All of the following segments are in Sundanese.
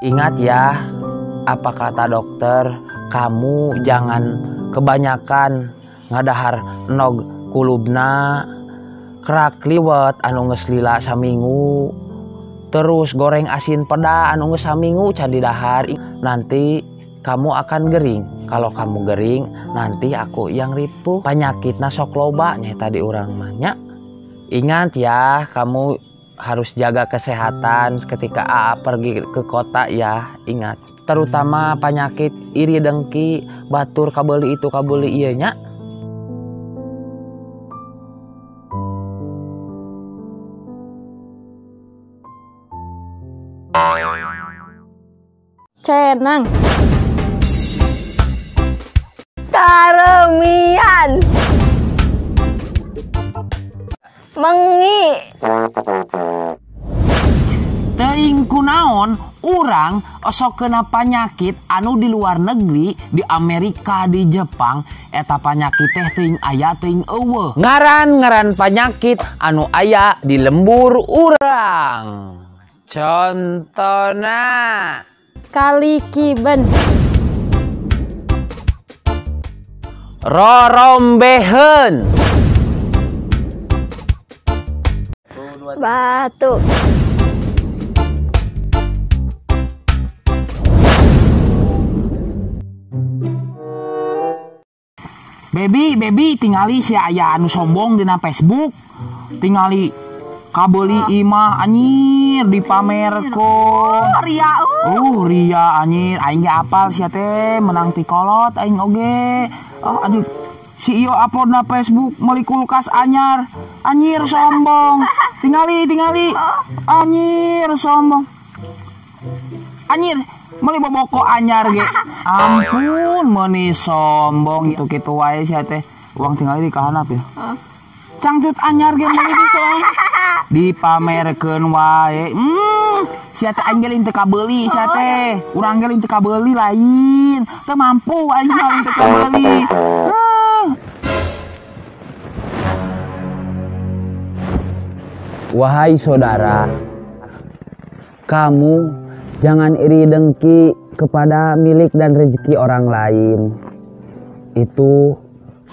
Ingat ya, apa kata dokter, kamu jangan kebanyakan ngadahar nog kulubna, kerak liwet anu geus lila saminggu, terus goreng asin peda anu geus saminggu can didahar, nanti kamu akan gering. Kalau kamu gering, nanti aku yang ripuh. Penyakitna sok loba nya tadi urang mah nya. Ingat ya, kamu harus jaga kesehatan ketika AA pergi ke kota ya, ingat. Terutama penyakit iri dengki, batur kabeli itu kabeli ieu nya. Cenang. Karemian. Mengi. Teuing kunaon urang osok kena panyakit anu di luar negeri, di Amerika, di Jepang, eta panyakit teh teuing aya teuing eueuh. Ngaran-ngaran panyakit anu aya di lembur urang. Contona Kalikiben. Rorombeheun. Batu. Baby, baby, tingali si aya anu sombong dina Facebook. Tingali kabeli imah anjir dipamerkeun. Oh, ria. Ria anjir, aing ge apal sia teh menang ti kolot aing oge. Oh, aduh. Si iyo upload na Facebook meuli kulkas anyar. Anjir sombong. Tingali, tingali. Anjir sombong. Anjir meuli boboko anyar ge. Ampun meuni sombong kitu-kitu wae sia teh. Uang tingali di kahanap ya. Cangcut anyar ge meuli soang. Dipamerkeun wae. Sia teh aing ge lain teu kabeuli sia teh. Urang ge lain teu kabeuli lain. Teu mampu aing mah lain teu kabeuli. Wahai saudara, kamu jangan iri dengki kepada milik dan rezeki orang lain. Itu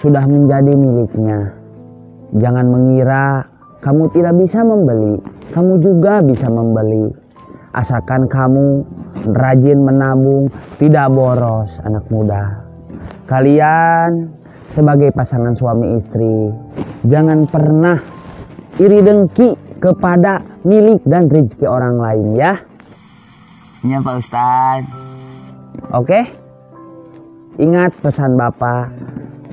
sudah menjadi miliknya. Jangan mengira kamu tidak bisa membeli. Kamu juga bisa membeli. Asalkan kamu rajin menabung, tidak boros, anak muda. Kalian sebagai pasangan suami istri, jangan pernah iri dengki kepada milik dan rezeki orang lain ya. Iya Pak Ustadz. Oke? Ingat pesan Bapak,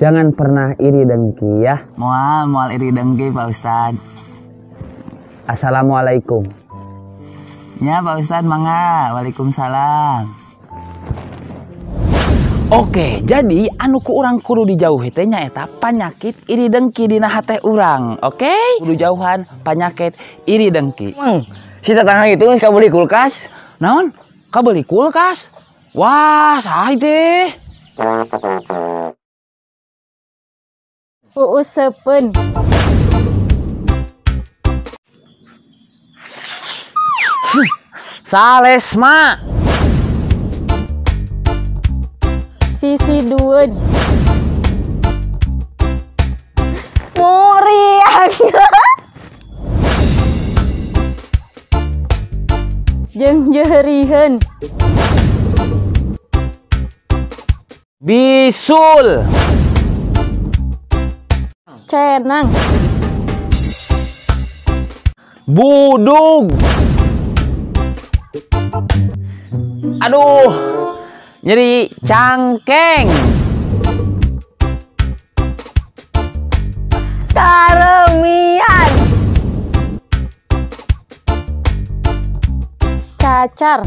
jangan pernah iri dengki ya. Moal, moal iri dengki Pak Ustadz. Assalamualaikum. Ya Pak Ustadz, mangga. Waalaikumsalam. Oke, jadi anu ku urang kudu dijauhi teh nyaeta panyakit iri dengki dina hate urang. Oke? Kudu jauhan panyakit iri dengki. Mang, si tetangga itu geus kabeli kulkas. Naon? Kabeli kulkas? Wah, saha teh? Uus sepeun. Salesma. Sisi dueun. Muriang. Jeung jeriheun. Bisul. Cenang. Budug. Aduh, nyeri cangkeng. Karemian. Cacar.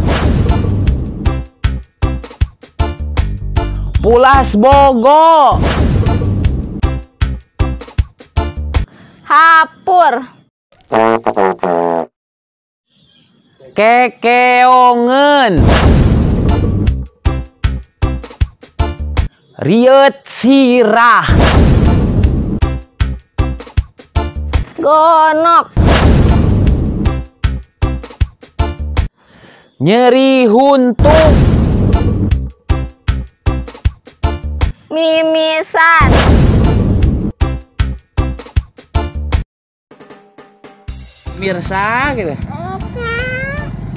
Pulas Bogo. Hapur. Kekeongeun. Rieut sirah. Gonok. Nyeri huntu. Mimisan. Mirsa gitu.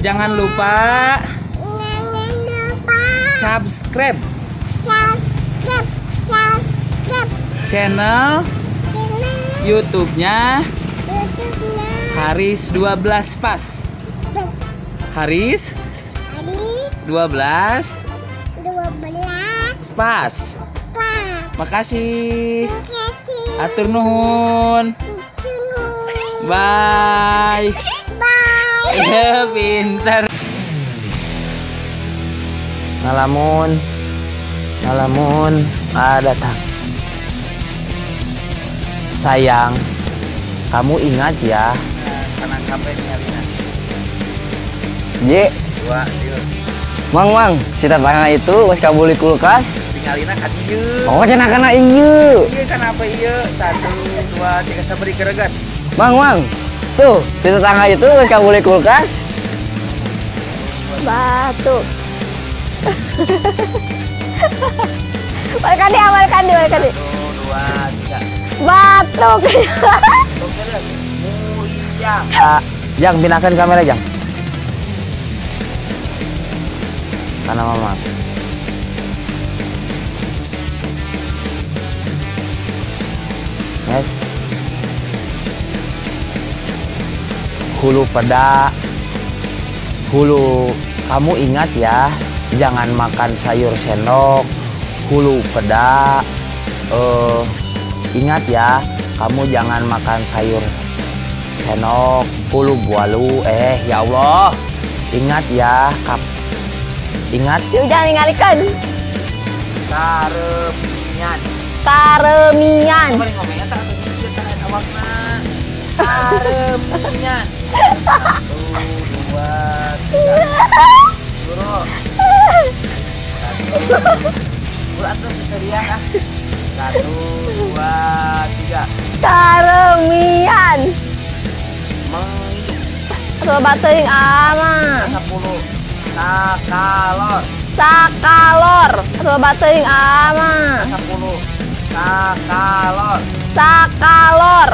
Jangan lupa subscribe channel YouTube-nya Haris 12 pas. Haris 12 pas. Makasih. Atur nuhun. Bye. Bye. Pinter. Ngalamun. Ngalamun. Ah, datang. Sayang, kamu ingat ya. J. Mang, mang, si tetangga itu wes kabuli kulkas. Tinggalina ka dieu. Oh, cenah kana ieu. Ieu kan apa ieu? 1 2 3 sabari keregan. Mang, mang. Tuh, si tetangga itu wes kabuli kulkas. Batu. Balikan dia, balikan dia, balikan dia. 1 2 3. Batuk. Jang, pindahkan kamera, Jang. Karena mama. Yes. Hulu peda. Hulu, kamu ingat ya, jangan makan sayur sendok. Hulu peda. Ingat ya, kamu jangan makan sayur sendok, hulu bualu. Ya Allah. Ingat ya, ingat. Yuk, jangan ningalikan. Taremian. Taremian. Taremian. 1 2 3. Buru. 1. Buru atuh keserian ah. 1 2 3. Taremian. Mengi. Coba teuing ama. 10. Sakalor. Sakalor. Coba teuing ama. 10. Sakalor. Sakalor.